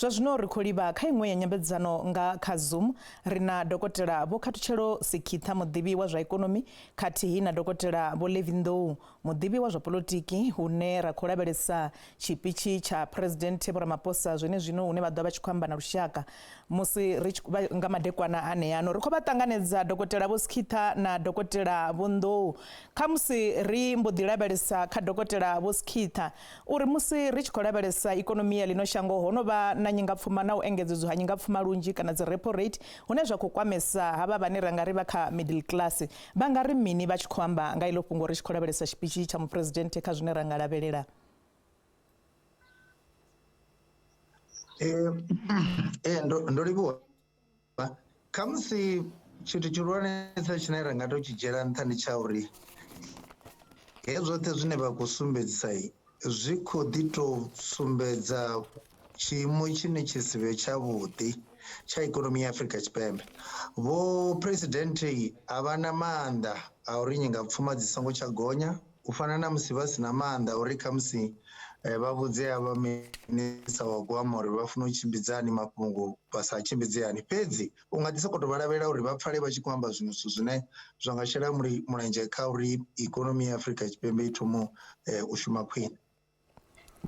Zwa zwino ri khou livha kha iṅwe ya nyambedzano nga kha Zoom. Ri na Dokotela Vho Khathutshelo Sikhitha, muḓivhi wa zwa ikonomi, khathihi na Dokotela Vho Levi Nḓou, muḓivhi wa zwa polotiki, hune ra khou lavhelesa tshipitshi tsha Phresidennde Vho Ramaphosa zwenezwino hune vha ḓo vha tshi khou amba na lushaka musi ri nga madekwana aneano. Ri khou vha ṱanganedza Dokotela Vho Sikhitha na Dokotela Vho Nḓou. Khamusi ri mbo ḓi lavhelesa kha Dokotela Vho Sikhitha uri musi ri tshi khou lavhelesa ikonomi ya ḽino shango ho no vha na nyingapfuma na u engedzedzwa ha nyingapfuma lunzhi kana dzi repo rate hune zwa khou kwamesa havha vhane ra nga ri vha kha middle class. Vha nga ri mini vha tshi khou amba nga iḽo fhungo ri tshi khou lavhelesa tshipitshi tsha muphuresidennde kha zwine ra nga lavhelela? Ee, ndo livhuwa. Khamusi tshithu tshihulwanesa tshine ra nga tou tshi dzhiela nṱha ndi tsha uri hezwi zwoṱhe zwine vha khou sumbedzisa zwi khou ḓi tou sumbedza tshiimo tshine tshi si vhe tshavhuḓi tsha ikonomi ya Afrika Tshipembe. Vho Phresidennde a vha na maanḓa a uri nyingapfuma dzi songo tsha gonya u fana na musi vha si na maanḓa uri khamusi vha vhudze havha minisiṱa wa gwama uri vha funa u tshimbidza hani mafhungo vha sa tshimbidze hani. Fhedzi u nga ḓi sokou tou vha lavhelela uri vha pfale vha tshi khou amba zwiṅwe zwithu zwine zwa nga shela mulenzhe kha uri ikonomi ya Afrika Tshipembe i thome u shuma khwine.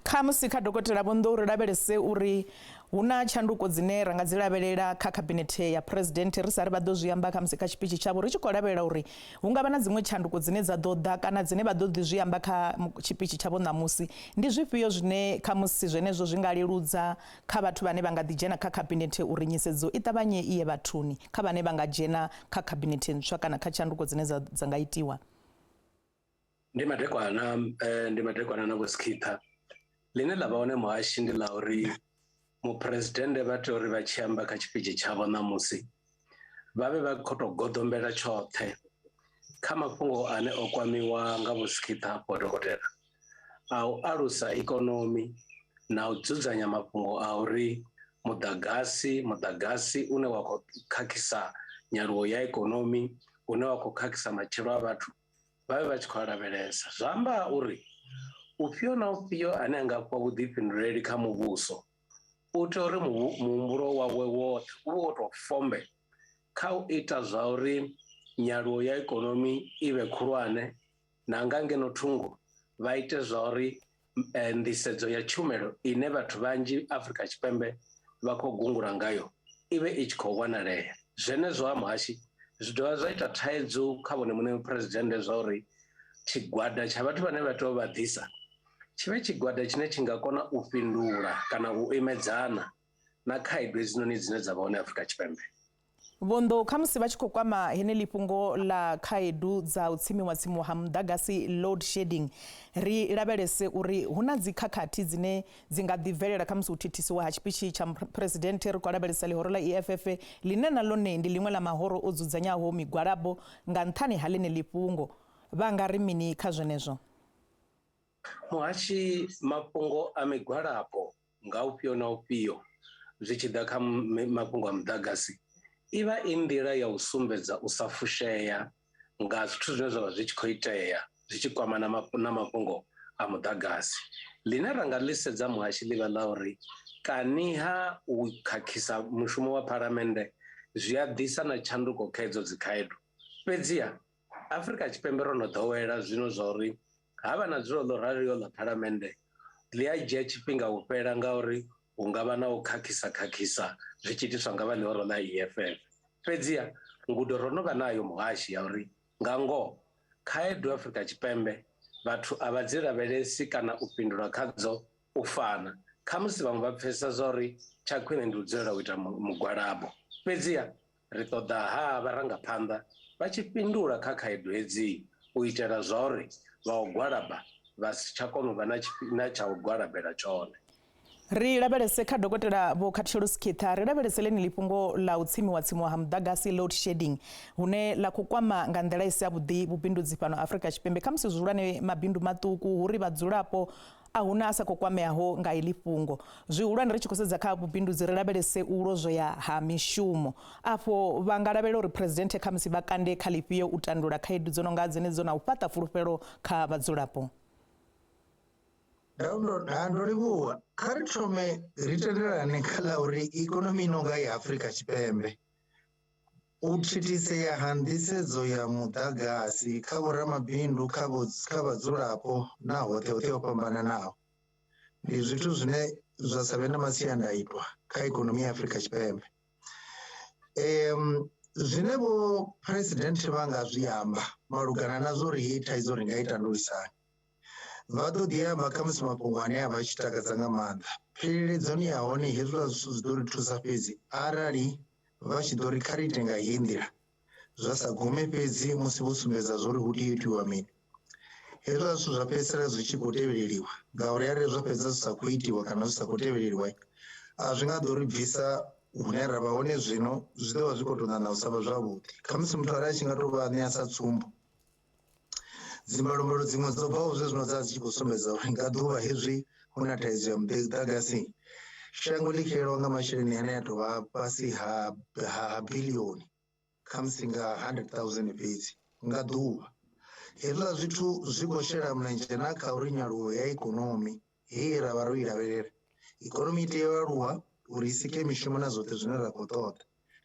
Khamusi kha Dokotela Vho Nḓou ri lavhelese uri hu na tshanduko dzine ra nga dzi lavhelela kha khabinethe ya Phresidennde ri sa ri vha ḓo zwi amba khamusi kha tshipitshi tshavho ri tshi khou lavhelela uri hu nga vha na dziṅwe tshanduko dzine dza ḓo ḓa kana dzine vha ḓo ḓi zwi amba kha tshipitshi tshavho ṋamusi. Ndi zwifhio zwine khamusi zwenezwo zwi nga leludza kha vhathu vhane vha nga ḓi dzhena kha khabinethe uri nyisedzo i ṱavhanye i ye vhathuni kha vhane vha nga dzhena kha khabinethe ntswa kana kha tshanduko dzine dza nga itiwa? Ndi madekwana ndi madekwana na Vho Sikhitha ḽine ḽa vha hone muhashi ndi ḽa uri muphuresidennde vha tea uri vha tshi amba kha tshipitshi tshavho ṋamusi vha vhe vha khou tou goḓombela tshoṱhe kha mafhungo ane o kwamiwa nga Vho Sikhitha afho dokotela a u alusa ikonomi na u dzudzanya mafhungo a uri muḓagasi muḓagasi une wa khou khakhisa nyaluwo ya ikonomi une wa khou khakhisa matshilo a vhathu vha vhe vha tshi khou a lavhelesa. Zwa amba uri ufhio na ufhio ane a nga fhiwa vhuḓifhinduleli kha muvhuso u tea uri muhumbulo wawe woṱhe u vhe wo tou fombe kha u ita zwa uri nyaluwo ya ikonomi i vhe khulwane na nga ngeno thungo vha ite zwa uri nḓisedzo ya tshumelo ine vhathu vhanzhi Afrika Tshipembe vha khou gungula ngayo i vhe i tshi khou wanalea. Zwenezwo ha muhashi zwi dovha zwa ita thaidzo kha vhone muṋe muphuresidennde zwa uri tshigwada tsha vhathu vhane vha tea u vha ḓisa tshi vhe tshigwada tshine tshi nga kona u fhindula kana u imedzana na khaedu hedzinoni dzine dza vha hone Afrika Tshipembe. Vho Nḓou, khamusi vha tshi khou kwama heneḽi fhungo ḽa khaedu dza u tsimiwa tsimiwa ha muḓagasi, load shedding, ri lavhelese uri hu na dzikhakhathi dzine dzi nga ḓi bvelela khamusi u thithisiwa ha tshipitshi tsha Muphuresidennde. Ri khou lavhelesa ḽihoro ḽa EFF ḽine na ḽone ndi ḽiṅwe ḽa mahoro o dzudzanyaho migwalabo nga nṱhani ha ḽeneḽi fhungo. Vha nga ri mini kha zwenezwo? Muhashi, mafhungo a migwalabo nga ufhio na ufhio zwi tshi ḓa kha mafhungo a muḓagasi i vha i nḓila ya u sumbedza u sa fushea nga zwithu zwine zwa vha zwi tshi khou itea zwi tshi kwama na mafhungo a muḓagasi. Ḽine ra nga ḽi sedza muhashi ḽi vha ḽa uri kaniha u khakhisa mushumo wa phalamennde zwi a ḓisa na tshanduko kha idzo dzikhaedu. Fhedziha Afrika Tshipembe ro no ḓowela zwino zwa uri ha vha na dzulo ḽo raliho ḽa phalamennde ḽi a dzhia tshifhinga u fhela ngauri hu nga vha na u khakhisa khakhisa zwi tshi itiswa nga vha ḽihoro ḽa EFF. Fhedziha ngudo ro no vha nayo muhashi ya uri nga ngoho khaedu Afrika Tshipembe vhathu a vha dzi lavhelesi kana u fhindula khadzo u fana. Khamusi vhaṅwe vha pfesesa zwa uri tsha khwine ndi u dzulela u ita mugwalabo. Fhedziha Ri ṱoḓa ha vharangaphanḓa vha tshi fhindula kha khaedu hedzi u itela zwauri vha u gwalaba vha si tsha kona u vha na tsha u gwalabela tshone. Ri lavhelese kha Dokotela Vho Khathutshelo Sikhitha, ri lavhelese ḽeneḽi fhungo ḽa u tsimiwa tsimiwa ha muḓagasi, load shedding, hune ḽa khou kwama nga nḓila i si yavhuḓi vhubindudzi fhano Afrika Tshipembe, khamusi zwihulwane mabindu maṱuku, hu ri vhadzulapo A hu na a sa khou kwameaho nga heḽi fhungo. Zwihulwane ri tshi khou sedza kha vhubindudzi ri lavhelese u lozwea ha mishumo. Afho vha nga lavhelela uri Phresidennde khamusi vha kande kha ḽifhio u tandulula khaedu dzo no nga dzenedzo na u fhaṱa fulufhelo kha vhadzulapo? Ndo livhuwa. Kha ri thome ri tendelane kha ḽa uri ikonomi i nonga ya Afrika Tshipembe, u thithisea ha nḓisedzo ya muḓagasi kha vhoramabindu, kha vhadzulapo na hoṱhe hoṱhe ho fhambananaho ndi zwithu zwine zwa sa vhe na masiandaitwa kha ikonomi ya Afrika Tshipembe. Zwine vho president vha nga zwi amba malugana na zwo uri heyi thaidzo ri nga i tandulisa hani, vha ḓo ḓi amba khamusi mafhungo ane a vha tshi takadza nga maanḓa. Pheleledzoni ya hone hezwiḽa zwithu zwi ḓo ri thusa fhedzi arali vha tshi ḓo ri kha ri ite nga heyi nḓila, zwa sa gume fhedzi musi vho sumbedza zwo uri hu tea u itiwa mini. Hezwiḽa zwithu zwa fhedzisela zwi tshi khou tevheleliwa, ngauri arali zwa fhedza zwi sa khou itiwa kana zwi sa khou tevheleliwa, a zwi nga ḓo ri bvisa hune ra vha hone zwino, zwi ḓo vha zwi khou tou ṋaṋa u sa vha zwavhuḓi. Khamusi muthu arali a tshi nga tou vha ṋea sa tsumbo, dzimbalombalo dziṅwe dzo bvaho zwezwino dza dzi tshi khou sumbedza uri nga ḓuvha hezwi hu na thaidzo ya muḓagasi, shango ḽi xelelwa nga masheleni ane a tou vha fhasi ha bilioni, khamusi nga 100,000 fhedzi nga ḓuvha. Hezwiḽa zwithu zwi khou shela mulenzhe na kha uri nyaluwo ya ikonomi heyi ra vha ro i lavhelela, ikonomi i tea u aluwa uri i sike mishumo na zwoṱhe zwine ra khou ṱoḓa.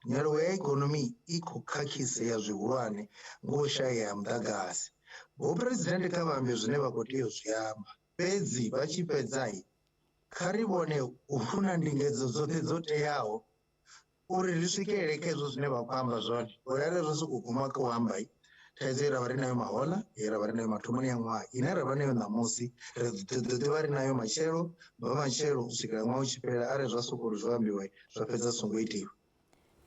Nyaluwo ya ikonomi i khou khakhisea zwihulwane ngo shaya ha muḓagasi. Vho president kha vha ambe zwine vha khou tea u zwi amba, fhedzi vha tshi fhedza kha ri vhone hu na ndingedzo dzoṱhe dzo teaho uri ri swikelele kha hezwo zwine vha khou amba zwone. Uri arali zwa sokou guma kha u amba, thaidzo ye ra vha ri nayo mahoḽa, ye ra vha ri nayo mathomoni a ṅwaha, ine ra vha nayo ṋamusi, ri ḓo ḓi vha ri nayo matshelo, vha matshelo u swikela ṅwaha u tshi fhela, arali zwa sokou uri zwo ambiwa zwa fhedza zwi songo itiwa.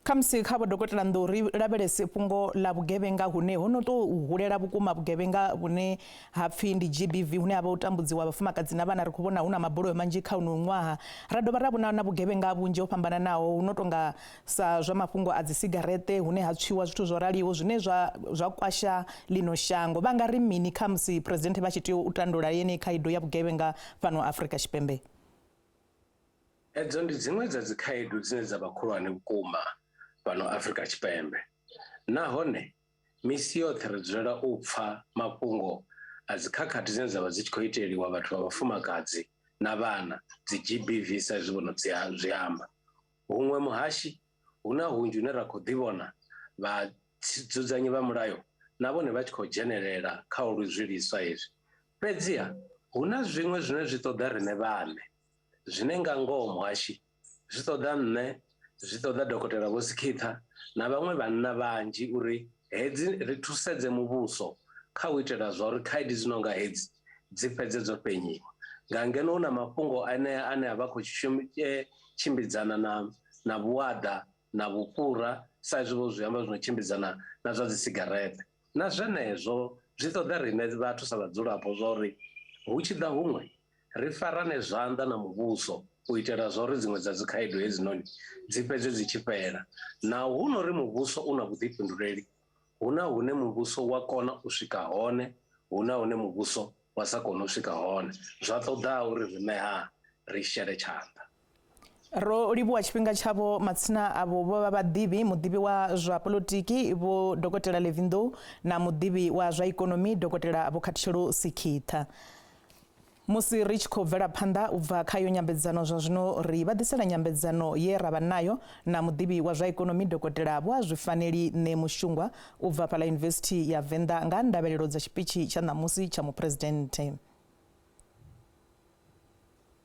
Khamusi kha vho dokotela Nḓou ri lavhelese fhungo ḽa vhugevhenga hune ho no tou hulela vhukuma, vhugevhenga vhune ha pfi ndi GBV, hune ha vha u tambudziwa vhafumakadzi na vhana. Ri khou vhona hu na mabulayo manzhi kha uno ṅwaha. Ra dovha ra vhona na vhugevhenga vhunzhi ho fhambananaho hu no tonga sa zwa mafhungo a dzi sigareṱe, hune ha tswiwa zwithu zwo raliho zwine zwa kwasha ḽino shango. Vha nga ri mini khamusi president vha tshi tea u tandula yeneyi khaedu ya vhugevhenga fhano Afrika Tshipembe? Edzo ndi dziṅwe dza dzikhaedu dzine dza vha khulwane vhukuma fhano Afrika Tshipembe. Nahone misi yoṱhe ri dzulela u pfa mafhungo a dzikhakhathi dzine dza vha dzi tshi khou iteliwa vhathu vha vhafumakadzi na vhana, dzi GBV sa izwi vho no zwi amba. Huṅwe muhashi hu na hunzhi hune ra khou ḓi vhona vhadzudzanyi vha mulayo na vhone vha tshi khou dzhenelela kha u zwiliswa hezwi. Fhedziha hu na zwiṅwe zwine zwi ṱoḓa riṋe vhaṋe, zwine nga ngoho muhashi zwi ṱoḓa nṋe, zwi ṱoḓa dokotela Vho Sikhitha na vhaṅwe vhanna vhanzhi uri hedzi ri thusedze muvhuso kha u itela zwa uri khaedu dzi nonga hedzi dzi fhedze dzo fhenyiwa. Nga ngeno hu na mafhungo anea ane a vha khou tshimbidzana na vhuaḓa na vhufhura sa izwi vho zwi amba zwino tshimbidzana na zwa dzi sigareṱe. Na zwenezwo zwi ṱoḓa riṋe vhathu sa vhadzulapo zwa uri hu tshi ḓa huṅwe ri farane zwanḓa na muvhuso u itela zwa uri dziṅwe dza dzikhaedu hedzinoni dzi fhedze dzi tshi fhela. Naho hu no ri muvhuso u na vhuḓifhinduleli, hu na hune muvhuso wa kona u swika hone, hu na hune muvhuso wa sa kone u swika hone. Zwa ṱoḓa uri riṋe ha ri shele tshanḓa. Ro livhuwa tshifhinga tshavho matsina avho vho vha vhaḓivhi, muḓivhi wa zwa polotiki Vho Dokotela Levy Nḓou na muḓivhi wa zwa ikonomi Dokotela Vho Khathutshelo Sikhitha. Musi ri tshi khou bvela phanḓa u bva kha iyo nyambedzano zwa zwino ri vha ḓisela nyambedzano ye ra vha nayo na muḓivhi wa zwa ikonomi Dokotela Vho Azwifaneli Nṋe Mushungwa u bva fhaḽa Yunivesithi ya Venḓa nga ha ndavhelelo dza tshipitshi tsha ṋamusi tsha muphuresidennde.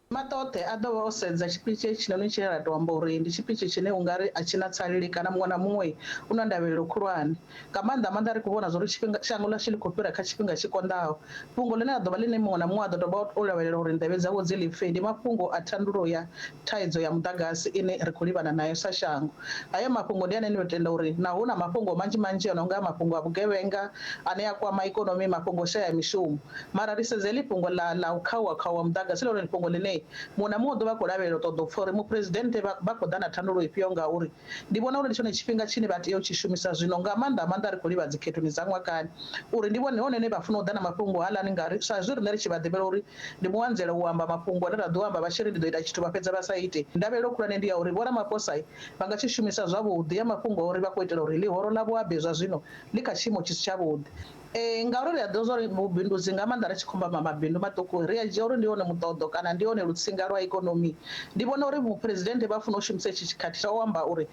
Maṱoṱhe a ḓo vha o sedza tshipitshi hetshinoni tshine ra tou amba uri ndi tshipitshi tshine u nga ri a tshi na tsaleli kana muṅwe na muṅwe u na ndavhelelo khulwane. Nga maanḓa maanḓa ri khou vhona zwa uri tshifhinga shango ḽashu ḽi khou fhira kha tshifhinga tshi konḓaho. Fhungo ḽine ḽa ḓo vha ḽine muṅwe na muṅwe a ḓo tou vha o lavhelela uri nḓevhe dzawe dzi ḽi pfe ndi mafhungo a thandululo ya thaidzo ya muḓagasi ine ri khou livhana nayo sa shango. Haya mafhungo ndi ane ndo tenda uri naho hu na mafhungo manzhi manzhi a no nga mafhungo a vhugevhenga ane a kwama ikonomi, mafhungo a u shaya mishumo, Mara ri sedze heḽi fhungo ḽa ḽa u khauwa khauwa muḓagasi, ḽone ndi fhungo ḽine muṅwe na muṅwe u ḓo vha a khou lavhelela u ṱoḓa u pfa uri muphuresidennde vha vha khou ḓa na thandululo ifhio ngauri ndi vhona uri ndi tshone tshifhinga tshine vha tea u tshi shumisa zwino nga maanḓa maanḓa ri khou livha dzikhethoni dza ṅwakani uri ndi vhone hone hune vha funa u ḓa na mafhungo haaḽani ngauri sa izwi riṋe ri tshi vha ḓivhela uri ndi muanzela u amba mafhungo ane ra ḓo amba vha tshi ri ndi ḓo ita tshithu vha fhedza vha sa ite. Ndavhelelo khulwane ndi ya uri Vho Ramaphosa vha nga tshi shumisa zwavhuḓi ya mafhungo a uri vha khou itela uri ḽihoro ḽa vhuabe zwa zwino ḽi kha tshiimo tshi si tshavhuḓi. Ngauri ri a ḓivha uri vhubindudzi nga maanḓa ri tshi khou amba mabindu maṱuku ri a dzhia uri ndi hone muṱoḓo kana ndi hone lutsinga lwa ikonomi. Ndi vhona uri muphuresidennde vha funa u shumisa hetshi tshikhathi tsha u amba uri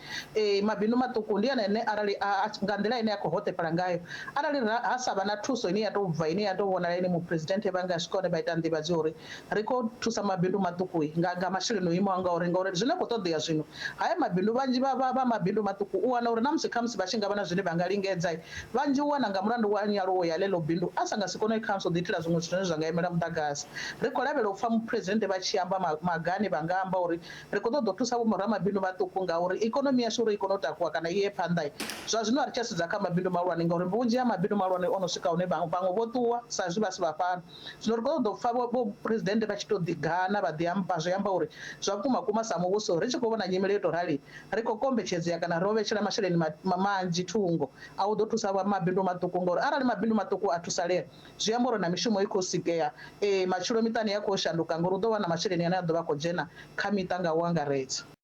mabindu maṱuku ndi ane ane arali nga nḓila ine a khou hoṱefhala ngayo arali ha sa vha na thuso ine ya tou bva ine ya tou vhonala ine muphuresidennde vha nga swika hone vha ita nḓivhadzo uri ri khou thusa mabindu maṱuku nga masheleni o imaho ngauri ngauri zwine khou ṱoḓea zwino haya mabindu vhanzhi vha mabindu maṱuku u wana uri na musi khamusi vha tshi nga vha na zwine vha nga lingedza vhanzhi u wana nga mulandu wa nyaluwo ya ḽeḽo bindu a sa nga si kone khamusi u ḓi itela zwiṅwe zwithu zwine zwa nga imela muḓagasi. Ri khou lavhelela u pfa muphuresidennde vha tshi amba magani vha nga amba uri ri khou ṱoḓa u thusa vho ramabindu vhaṱuku ngauri ikonomi yashu uri i kone u takuwa kana i ye phanḓa. Zwa zwino a ri tsha sedza kha mabindu mahulwane ngauri vhunzhi ha mabindu mahulwane ono swika hune vhaṅwe vho ṱuwa sa izwi vha si vha fhano. Zwino ri khou ṱoḓa u pfa vho phuresidennde vha tshi to ḓigana vha ḓi amba zwi amba uri zwa vhukuma kuma sa muvhuso ri tshi khou vhona nyimele yo tou rali ri khou kombetshedzea kana ro vhetshela masheleni manzhi thungo a u ḓo thusa mabindu maṱuku ngauri arali mabindu maṱuku a thusalea zwi amba uri na mishumo i khou sikea, matshilo miṱani ya khou shanduka ngauri u ḓo wana masheleni ane a ḓo vha khou dzhena kha miṱa nga u angaredza.